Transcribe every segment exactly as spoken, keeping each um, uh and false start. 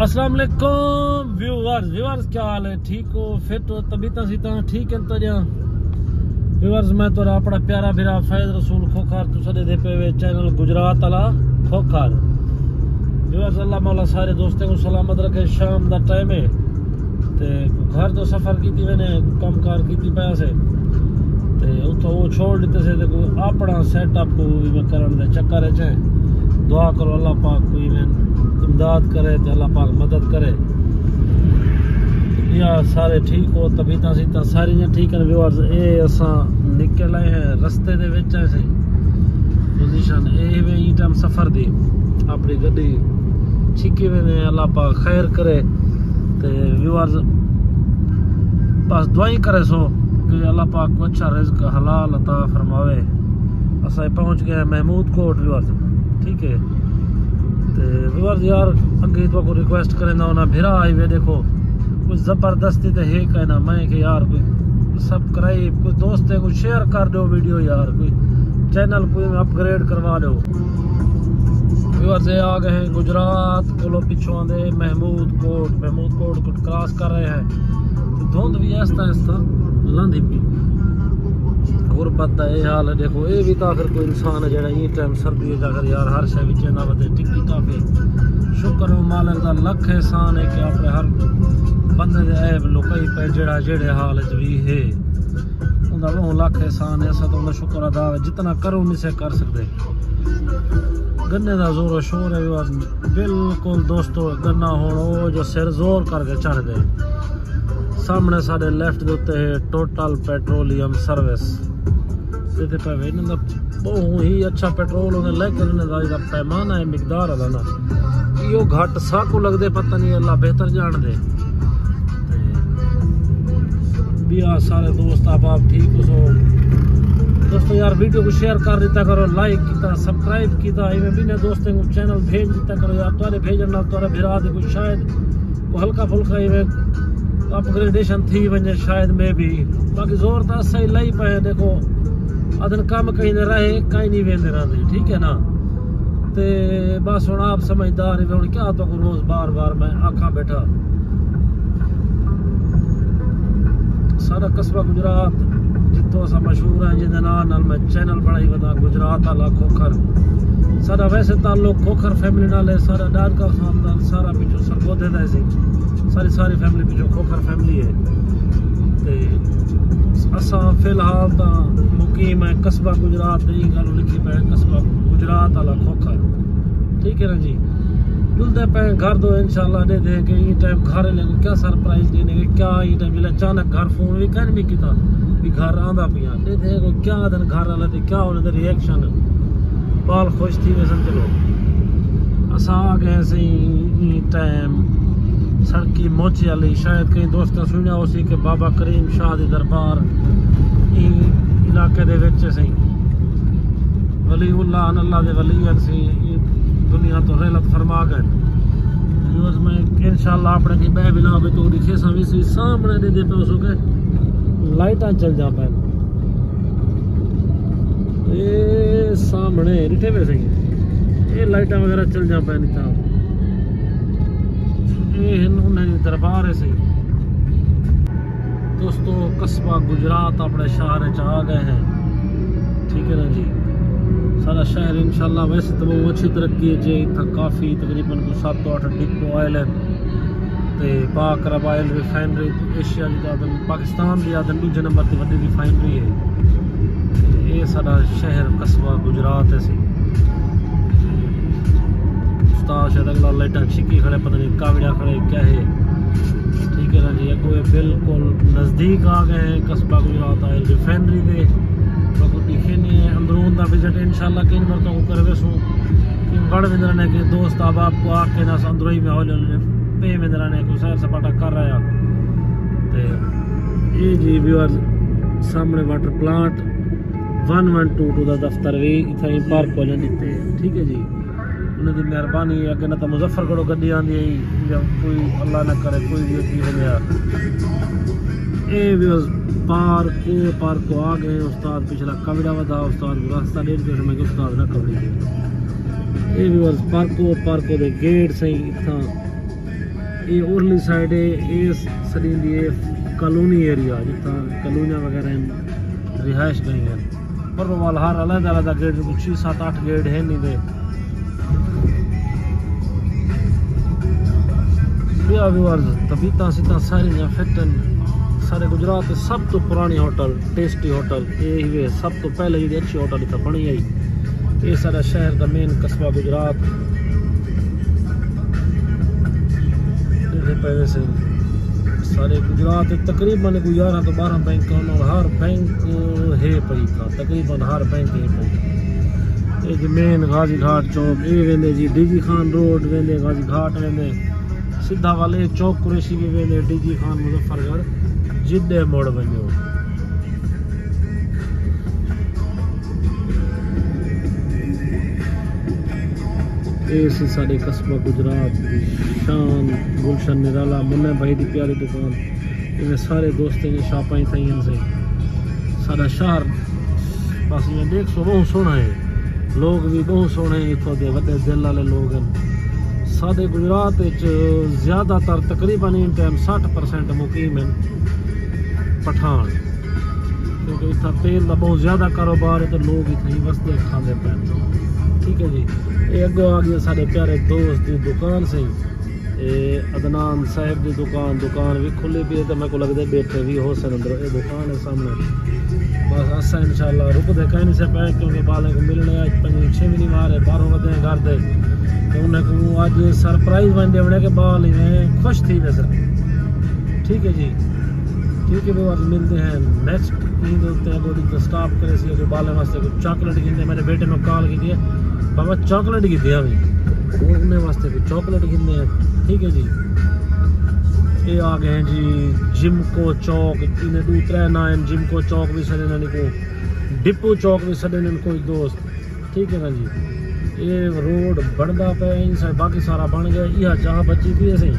السلام علیکم viewers. Viewers, کیا حال ہے؟ ٹھیک ہو؟ فٹ ہو؟ طبیعتاں سیتاں ٹھیک ہیں تہاݙیاں؟ ویورز، میں تہاݙا اپݨا پیارا بھرا فیض رسول کھوکھر، تساں ݙیہدے پئے وے چینل گجرات والا کھوکھر۔ ویورز، اللہ مولا سارے دوستیں کوں سلامت رکھے۔ شام دا ٹائم ہے تے گھر توں سفر کیتی ویندے، کم کار کیتی پئے سے تے اتھوں او چھوڑ ݙتے سے تے کوئی اپݨا سیٹ اپ کوئی میں کرݨ دے چکر اچ ہے۔ دعا کرو اللہ پاک کوئی میں امداد کرے تے اللہ پاک مدد کرے۔ یا سارے ٹھیک ہو؟ طبیعتاں سیتاں ساریاں ٹھیک ہیں ویورز؟ اے اساں نکل آئے ہیں، رستے دے وچ آئے سے پوزیشن اے وے ایں ٹائم سفر دی۔ اپݨی گݙی چھکی ویندے ہیں، اللہ پاک خیر کرے۔ تے ویورز، بس دعائیں کرے سو کہ اللہ پاک کو اچھا رزق حلال عطا فرماوے۔ اساں پہنچ گئے ہیں محمود کوٹ ویورز، ٹھیک ہے۔ تے ویورز یار، اڳے تو کو ریکویسٹ کریندا ہونا، بھرا آئی وے ݙیکھو، کوئی زبردستی تے ہے کائنا۔ میں کہ یار کوئی سبسکرائب، کوئی دوستیں کو شیئر کر ݙیو ویڈیو یار، کوئی چینل کوئی اپ گریڈ کروا ݙیو۔ ویورز، اے آ ڳئے ہیں گجرات کولو پچھوں آندے محمود کوٹ، محمود کوٹ کو کراس کر رہے ہیں۔ تے دھند بھی آہستہ آہستہ لہندی پئی۔ غربت دا اے حال ہے، ݙیکھو، اے بھی تو آخر کوئی انسان ہے جیڑھا ایں ٹائم سردی ہے، آخر یار ہر شے وچ نہ ودے، ٹکی کافی۔ شکر ہو مالک دا لکھ احسان ہے کہ اپݨے ہر بندے دے عیب لکائی پئے، جیڑھا جیڑھے حال وچ بھی ہے۔ اوندا ٻہوں لکھ احسان ہے، اساں تاں اوندا شکر ادا جتنا کروں نہیں سے کر سڳدے۔ گنے دا زور و شور ہے ویورز، بالکل دوستو، گنا ہݨ او جو سر زور کر کے چڑھ ڳئے۔ سامݨے ساݙے لیفٹ دے اُتے ہے ٹوٹل پیٹرولیم سروس۔ اتھے پئے ویندے نا، ٻہوں ہی اچھا پیٹرول ہوندا، لیکن انہاں دا جیڑھا پیمانہ ہے، مقدار ہے نا، ایہو گھٹ ساکوں لڳدے، پتہ نہیں، اللہ بہتر ڄاݨدے۔ تے ٻیا سارے دوست احباب ٹھیک ہو سو؟ دوستو یار، ویڈیو کو شیئر کر ݙتا کرو، لائک کیتا، سبسکرائب کیتا، ایویں ٻنھے دوستیں کو چینل بھیج ݙتا کرو یار۔ تہاݙے بھیجݨ نال تہاݙا بھرا دے کوئی شاید کوئی ہلکا پھلکا ایویں اپ گریڈیشن تھی ونڄے شاید، مے بی۔ باقی زور تاں اساں ہی لائی پئے ہیں، ݙیکھو، ادن کم کہیں دے رہے، کہیں نہیں ویندے رہندے، ٹھیک ہے نا؟ تے بس ہݨ آپ سمجھدار ہی، ہݨ کیا تو کو روز بار بار میں آکھاں ٻیٹھا۔ ساݙا قصبہ گجرات، جتھوں اساں مشہور ہیں، جیندے ناں نال میں چینل بݨائی ودا، گجرات والا کھوکھر۔ ساݙا ویسے تعلق کھوکھر فیملی نال ہے، ساݙا ݙاݙکا خاندان سارا پچھوں سرگودھے دا ہے سی، ساری ساری فیملی پچھوں کھوکھر فیملی ہے۔ تے اساں فی الحال تاں مقیم ہیں قصبہ گجرات دے، ایں ڳالھوں لکھی پئے ہیں قصبہ گجرات والا کھوکھر، ٹھیک ہے نا جی؟ ݙلدے پئے ہیں گھر دو، انشاءاللہ ݙیہدے ہیں کہ ایں ٹائم گھر والے کوں کیا سرپرائز ݙیندے ہیں، کیا ایں ٹائم ویلے اچانک گھر فون وی کائنی کیتا، وی گھر آندا پیاں، ݙیہدے ہیں کہ کیا ادن گھر والے دے کیا ہوندے ریئیکشن۔ ٻال خوش تھی ویسن۔ چلو، اساں آ ڳئے سئیں ایں ٹائم سڑکی موچے والی۔ شاید کہیں دوستاں سݨیا ہوسی کہ بابا کریم شاہ دی دربار ایں علاقے دے وچ ہے سئیں۔ ولی اللہ ہن، اللہ دے ولی ہن سئیں، ایں دنیا توں رحلت فرما ڳئے۔ ویورز، میں انشاءاللہ اپݨے کہیں ٻئے ولاگ وچ تہاکوں ݙکھیساں وی سئیں۔ سامݨے ݙیہدے پئے ہوسو کہ لائٹاں چلدیاں پئن۔ اے سامݨے ݙٹھے پئے سئیں، اے لائٹاں وغیرہ چلدیاں پئن اتھاں۔ اے ہن انہاں دی دربار ہے سئیں۔ دوستو، قصبہ گجرات اپݨے شہر وچ آ ڳئے ہیں، ٹھیک ہے نا جی؟ ساݙا شہر انشاءاللہ ویسے تاں ٻہوں اچھی ترقی ہے جی، اتھاں کافی تقریباً کوئی ست توں اٹھ ڈپو آئل ہیں۔ تے پاک عرب آئل ریفائنری ایشیا دی آدم، پاکستان دی آدم ݙوجھے نمبر تے وݙی ریفائنری ہے۔ تے اے ساݙا شہر قصبہ گجرات ہے سی۔ استاد شاید اڳلا لائٹاں چھکی کھڑے، پتہ نہیں کاوڑیا کھڑے، کیا ہے؟ ٹھیک ہے نا جی، اڳوں اے بالکل نزدیک آ ڳئے ہیں قصبہ گجرات آئل ریفائنری دے۔ باقی ݙکھیندے ہیں اندرون دا وزٹ انشاءاللہ کہیں وار تہاکوں کرویسوں۔ کیوں وڑ ویندے رہنے کہ دوست احباب کو آ کے نا اندروں ہی میں ہولے ہولے پئے ویندے رہنے، کوئی سیر سپاٹا کر رہیا۔ تے اے جی ویورز، سامݨے water plant one one two two دا دفتر وی اتھاں ہی پارک والے ݙتے، ٹھیک ہے جی۔ انہاں دی مہربانی ہے۔ اڳے نہ تاں مظفر گڑھوں گݙی آندی ہے یا کوئی اللہ نہ کرے کوئی وی اڳی ونڄیا۔ اے ویورز، پارک، پارک آ ڳئے۔ استاد پچھلا کاوڑیا ودا، استاد کوں رستہ ݙے ݙتے، میں کہ استاد نہ کاوڑی ݙے۔ اے ویورز، پارک، پارک دے گیٹ سئیں اتھاں اے اورلی سائیڈ ہے، اے سݙیندی ہے کالونی ایریا، جتھاں کالونیاں وغیرہ ہن، رہائش گاہیں ہن۔ پروں وال ہر علیحدہ علیحدہ گیٹ، چھی ست اٹھ گیٹ ہن ایندے۔ ٻیا ویورز، تبیتاں سیتاں ساریاں فٹ ہن۔ سارے گجرات دے سب توں پراݨی ہوٹل، ٹیسٹی ہوٹل، اے ہی وے سب توں پہلے جیڑھی اچھی ہوٹل اتھاں بݨی ہئی۔ اے سارا شہر دا مین قصبہ گجرات۔ ݙیکھدے پئے ویسے سارے گجرات وچ تقریباً کوئی یارہاں توں ٻارہاں بینک ہن، اور ہر بینک ہے پئی اتھاں، تقریباً ہر بینک ہے پئی۔ اے جی مین غازی گھاٹ چوک، اے ویندے جی ڈی جی خان روڈ ویندے، غازی گھاٹ ویندے، سدھا والے چوک قریشی وی ویندے، ڈی جی خان مظفر گڑھ جݙے مڑ ونڄو۔ اے سی ساݙے قصبہ گجرات دی شان، گلشن نرالا، منا بھائی دی پیاری دکان۔ ایویں سارے دوستیں دی شاپاں اتھائیں ہن سئیں۔ ساݙا شہر بس ایویں ݙیکھسو ٻہوں سوہݨا ہے، لوگ وی ٻہوں سوہݨے ہیں، اتھوں دے وݙے دل والے لوگ ہن۔ ساݙے گجرات وچ زیادہ تر تقریباً ایں ٹائم سٹھ پرسینٹ مقیم ہن پٹھان، کیونکہ اتھاں تیل دا ٻہوں زیادہ کاروبار ہے تے لوگ اتھائیں وسدے کھاندے پئن۔ ٹھیک ہے جی، اے اڳوں آ ڳئے ساݙے پیارے دوست دی دکان سئیں۔ اے عدنان صاحب دی دکان، دکان وی کھلی پئی ہے تے میکوں لڳدے ٻیٹھے وی ہوسن اندر۔ اے دکان ہے سامݨے۔ بس اساں انشاءاللہ رکدے کائنی سے پئے، کیونکہ ٻالیں کوں ملݨے اڄ پنجویں چھیویں وار ہے، ٻاہروں ودے ہیں گھر دے۔ تے انہیں کوں اڄ سرپرائز ونڄ ݙیوݨے کہ ٻال ایویں خوش تھی ویسن۔ ٹھیک ہے جی، ٹھیک ہے ویورز، ملتے ہیں نیکسٹ۔ ایں دے اتے اڳوں ݙیکھو سٹاپ کریسی، اڳوں ٻالیں واسطے کوئی چاکلیٹ گھندے، میݙے بیٹے نوں کال کیتی ہے، بابا چاکلیٹ گھندے آویں، انہیں واسطے کوئی چاکلیٹ گھندے ہیں۔ ٹھیک ہے جی، اے آ ڳئے ہیں جی جمکو چوک، انہیں ݙو ترے ناں ہیں، جمکو چوک وی سݙیندے ہن کوں، ڈپو چوک وی سݙیندے ہن کجھ دوست۔ ٹھیک ہے نا جی، اے روڈ بݨدا پئے، ایں سائیڈ باقی سارا بݨ ڳیا، ایہا جاہ بچی پئی ہے سئیں۔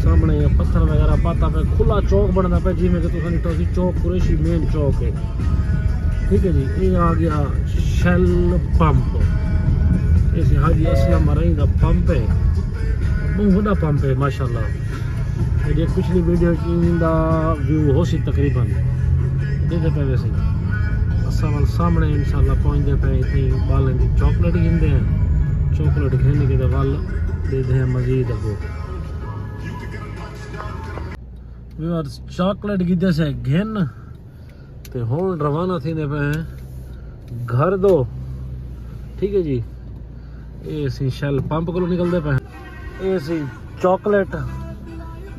سامݨے پتھر وغیرہ پاتا پئے، کھلا چوک بݨدا پئے، جیویں کہ تساں ݙٹھا سی چوک قریشی مین چوک ہے۔ ٹھیک ہے جی، اے آ ڳیا شیل پمپ، اے سی حاجی اسلم مرئی دا پمپ ہے، ٻہوں وݙا پمپ ہے ماشاءاللہ۔ تے جے پچھلی ویڈیو چ ایندا ویو ہوسی تقریباً، ݙیکھدے پئے ویسے۔ اساں ول سامݨے انشاءاللہ پہنچدے پئے، اتھیں ٻالیں دی چاکلیٹ گھندے ہیں، چاکلیٹ گھن کے تے ول ݙیہدے ہیں مزید اڳوں۔ ویورز، چاکلیٹ گھدے سے گھن، تے ہݨ روانہ تھیندے پئے ہیں گھر دو۔ ٹھیک ہے جی، اے سی شیل پمپ کولوں نکلدے پئے ہیں۔ اے سی چاکلیٹ،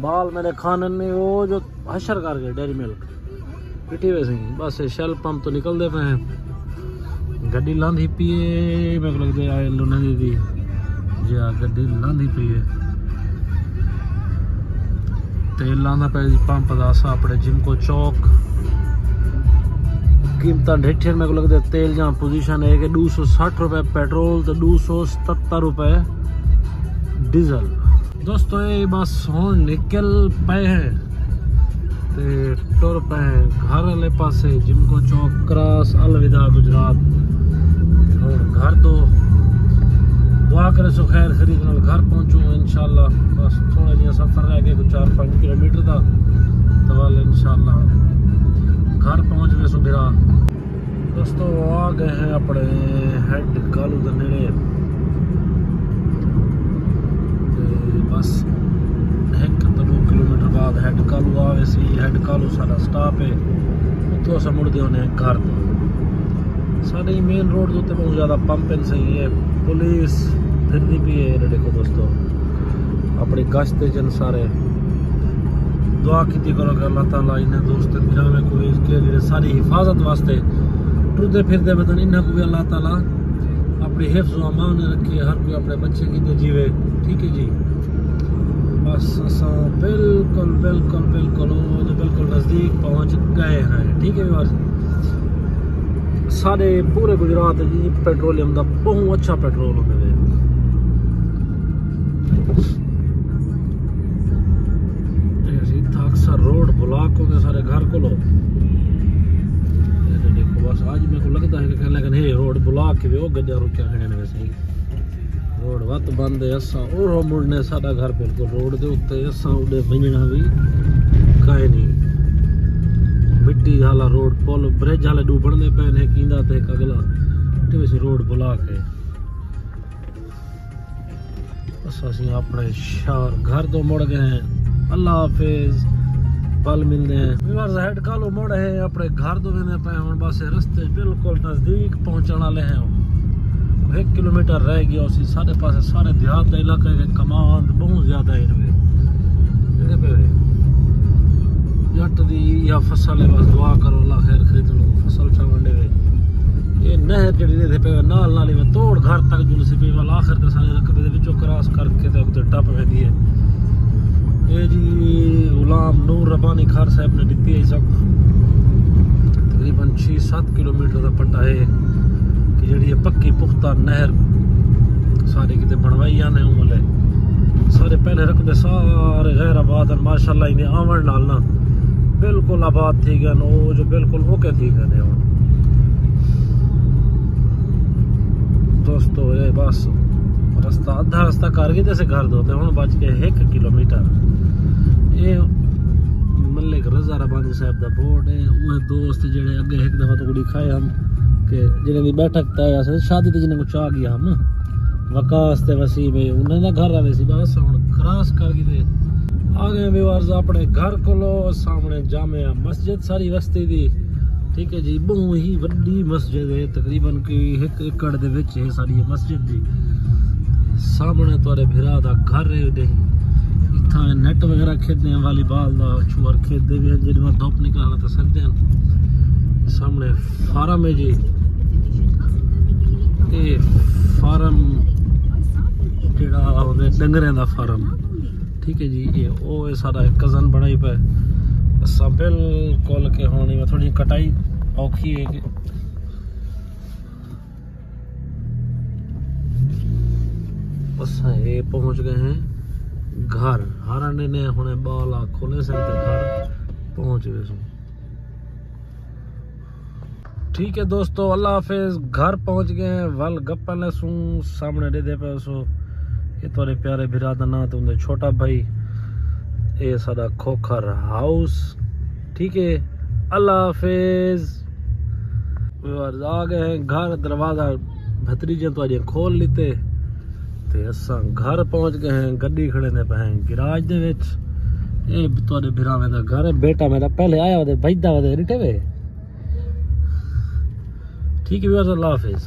ٻال میݙے کھانن نے، او جو حشر کر ڳئے ڈیری ملک، ݙٹھی ویسے۔ بس اے شیل پمپ توں نکلدے پئے ہیں۔ گݙی لاندھی پئی ہے، میکوں لڳدے آئل انہاں دی، جی ہا، گݙی لاندھی پئی ہے۔ تیل لاندا پئے جی پمپ دا، اساں اپݨے جمکو چوک۔ قیمتاں ڈھٹھیاں، میکوں لڳدے تیل جاں پوزیشن ہے کہ ݙو سو سٹھ روپے پیٹرول تے ݙو سو ستہتر روپے ڈیزل۔ دوستو، اے بس ہݨ نکل پئے ہیں تے ٹر پئے ہیں گھر والے پاسے، جمکو چوک کراس، الوداع گجرات۔ تے ہݨ گھر دو، دعا کریسو خیر خرید نال گھر پہنچوں انشاءاللہ۔ بس تھوڑا جیہاں سفر رہ ڳئے، کوئی چار پنج کلومیٹر دا، تے ول انشاءاللہ گھر پہنچ ویسوں بھرا۔ دوستو، آ ڳئے ہیں اپݨے ہیڈ کالو دے نیڑے۔ تے بس ہک تاں ݙو کلومیٹر بعد ہیڈ کالو آ ویسی۔ ہیڈ کالو ساݙا سٹاپ ہے، اتھوں اساں مڑدے ہوندے ہیں گھر دے۔ ساݙے مین روڈ دے اتے ٻہوں زیادہ پمپ ہن سئیں، اے پولیس پھردی پئی ہے۔ اے ݙیکھو دوستو، اپݨی گشت وچ ہن سارے۔ دعا کیتی کرو کہ اللہ تعالیٰ انہاں دوستاں بھراواں کوں، کہ جڑے ساݙی حفاظت واسطے ٹردے پھردے ودن، انہاں کوں وی اللہ تعالیٰ اپݨی حفظ و امان رکھے، ہر کوئی اپݨے بچے کیتے جیوے۔ ٹھیک ہے جی، بس اساں بالکل، بالکل، بالکل، او دے بالکل نزدیک پہنچ ڳئے ہیں۔ ٹھیک ہے ویورز، ساݙے پورے گجرات وچ جی پیٹرولیم دا ٻہوں اچھا پیٹرول ہوندا ہے۔ تے اسی اتھاں اکثر روڈ بلاک ہوندے سارے گھر کولو۔ اے تے ݙیکھو، بس اڄ میکوں لڳدا ہے کہ، لیکن اے روڈ بلاک ہے، او گݙیاں رکیاں کھڑیاں نے ویسے ہی۔ روڈ وت بند ہے، اساں اوڑھو مڑنے، ساڈا گھر بالکل روڈ دے اتے، اساں اڈے ونجنا وی کائے نہیں۔ مٹی والا روڈ، پل، برج والے ڈو بننے پے نے، ہک ایندا تے ہک اگلا، تے ویسے روڈ بلاک ہے۔ بس اسیں اپنے شہر گھر تو مڑ گئے ہیں۔ اللہ حافظ، پل ملنے ہیں۔ ویورز، ہیڈ کالو مڑ ہیں، اپنے گھر تو ویندے پے ہن۔ بس رستے بالکل نزدیک پہنچن والے ہیں ہن۔ ہک کلومیٹر رہ گیا، اسی سارے پاسے، سارے دیہات دا علاقہ ہے، کماند بہت زیادہ ہے۔ جٹ دی یا فصل ہے، بس دعا کرو اللہ خیر خیر تنوں فصل چاون ڈے۔ یہ نہر جڑی دے پے نال نال ہی توڑ گھر تک جلسی پئی، ول آخر تے سارے رقبے دے وچوں کراس کر کے تے اگتے ٹپ ویندی ہے۔ یہ جی غلام نور ربانی کھار صاحب نے ڈتی ہے سب، تقریباً چھ ست کلومیٹر دا پٹا ہے کہ جڑی ہے پکی پختہ نہر سارے کتے بنوائی آنے ہوں ملے۔ سارے پہلے رقبے سارے غیر آباد ہیں، ماشاءاللہ انہیں آون نال نا بالکل آباد تھی گئے، او جو بالکل اوکے تھی گئے نے ہن۔ دوستو، اے بس رستہ، ادھا رستہ کر گئے تے اسے گھر دو تے ہن بچ کے ہک کلومیٹر۔ اے ملک رضا ربانی صاحب دا بورڈ ہے۔ اوہ دوست جڑے اگے ہک دفعہ تو ڈکھائے ہم کہ جنہیں دی بیٹھک طے آسے، شادی تے جنہیں کو چاہ گیا ہم، وقاص تے وسیم ہے، انہیں دا گھر آوے سی۔ بس ہن کراس کر گئے تے آ گئے ویورز اپنے گھر کولو۔ سامنے جامع مسجد ساری رستے دی، ٹھیک ہے جی، بہوں ہی وڈی مسجد ہے، تقریباً کوئی ہک ایکڑ دے وچ ہے ساری یہ مسجد جی۔ سامنے تہاڈے بھرا دا گھر ہے، دے اتھاں نیٹ وغیرہ کھیڈنے، والی بال دا چھوار کھیڈدے وی ہن، جیڑھی وار دھپ نکلنا تے سکدے ہن۔ سامنے فارم ہے جی، اے فارم جیڑھا ہوندے ڈنگریں دا فارم، ٹھیک ہے جی۔ اے او اے ساڈا ہک کزن بنائی پئے، اساں بالکل کہ ہن ایویں تھوڑی کٹائی اوکھی ہے کہ اساں اے پہنچ گئے ہیں گھر۔ ہر آنے نے ہنے بالا کھولے سن تے گھر پہنچ گئے سن۔ ٹھیک ہے دوستو، اللہ حافظ، گھر پہنچ گئے ہیں۔ ول گپاں لے سوں سامنے ڈے دے پے سو۔ یہ تھوڑے پیارے بھرا دا نام تے اندے چھوٹا بھائی، اے ساڈا کھوکھر ہاؤس۔ ٹھیک ہے، اللہ حافظ۔ ویورز آ گئے ہیں گھر، دروازہ بھتریجے تو اجے کھول لیتے تے اساں گھر پہنچ گئے ہیں۔ گڈی کھڑے نے پے ہیں گراج دے وچ۔ اے تہاڈے بھراویں دا گھر ہے، بیٹا میرا پہلے آیا ودے، بھجدا ودے، ڈٹے وے۔ ٹھیک ہے ویورز، اللہ حافظ۔